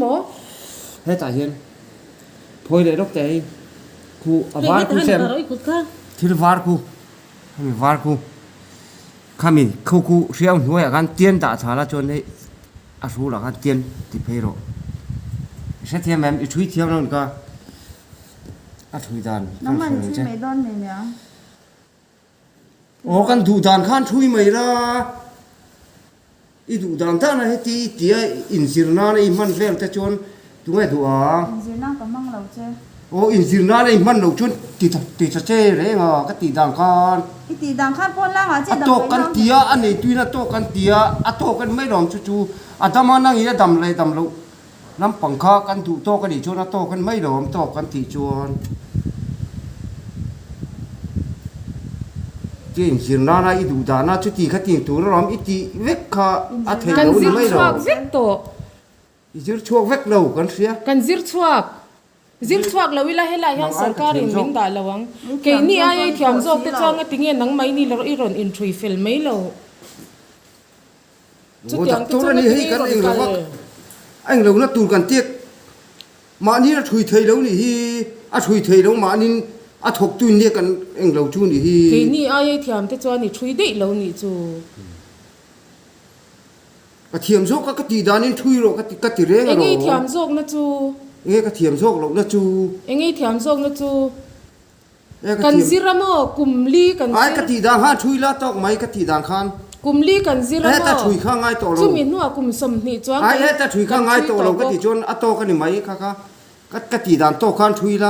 maw? Hetah hian phawi leh lawk teh hei khu a var khu sem thil var khu hemi var khu khami khu khu hriau hnuaiah khan tian dah tha la chuan hei a hrulah khan tian ti phei rawh i hrethiam em i thui thiam lo ni kha a thui dan kan hre ang che. Aw kan duh dan khan thui mai la i duh dan dan a heti i tia inzir nana i hman vel te chuan tunge duh ang? Inzir nan ka hmang lo che. Aw inzir nana i hman lo chuan ti ti tha che reng a ka tih dan khan. I tih dan khan pawn langah che A tawk kan tia a neituin a tawk kan tia a tawk en mai lawm chu chu a dam a nangin a dam leh dam loh Lampang kha kan duh tawk a nih chuan a tawk en mai lo awm tawk kan tih chuan tia inzir nana i duh dahna chuti kha ting tur alawm i tih vek kha a theih Kan lo ni zir mai lo. chhuak vek tawh. I zir chhuak vek lo kan hria. Kan zir chhuak. Zir chhuak lo ila helai hian Nang ai ka sorkar thiam in zawk. min dah lo ang. Keini ai ai thiam zawk te chuan nga tinge nang mai ni lo i rawn inthui fel mai lo. Chutiang te chu hei kan eng lo vak a eng lo na tur kan tek mahni a thui thei lo nih hi a thui thei lo mahnin a thawk tu in nia kan eng lo chu nih hi. Keini aia thiam te chuan i thui daih lo nih chu. Ka thiam zawk a ka tih danin thui rawh ka ti ka ti reng alawm. Engei thiam zawk na chu. Enge ka thiam zawk loh na chu. Engei thiam zawk na chu. Kan zir a maw? Kum li kan zir. Ai ka tih dan khan thui la tawk mai ka tih dan khan. Kum li kan zir a maw? Heta thui kha ngai tawh lo. Chumi hnuah kum 20 chuan kan Ai heta thui kha ngai tawh lo ka tih chuan a tawk a ni mai kha kha ka tih dan tawk khan thui la.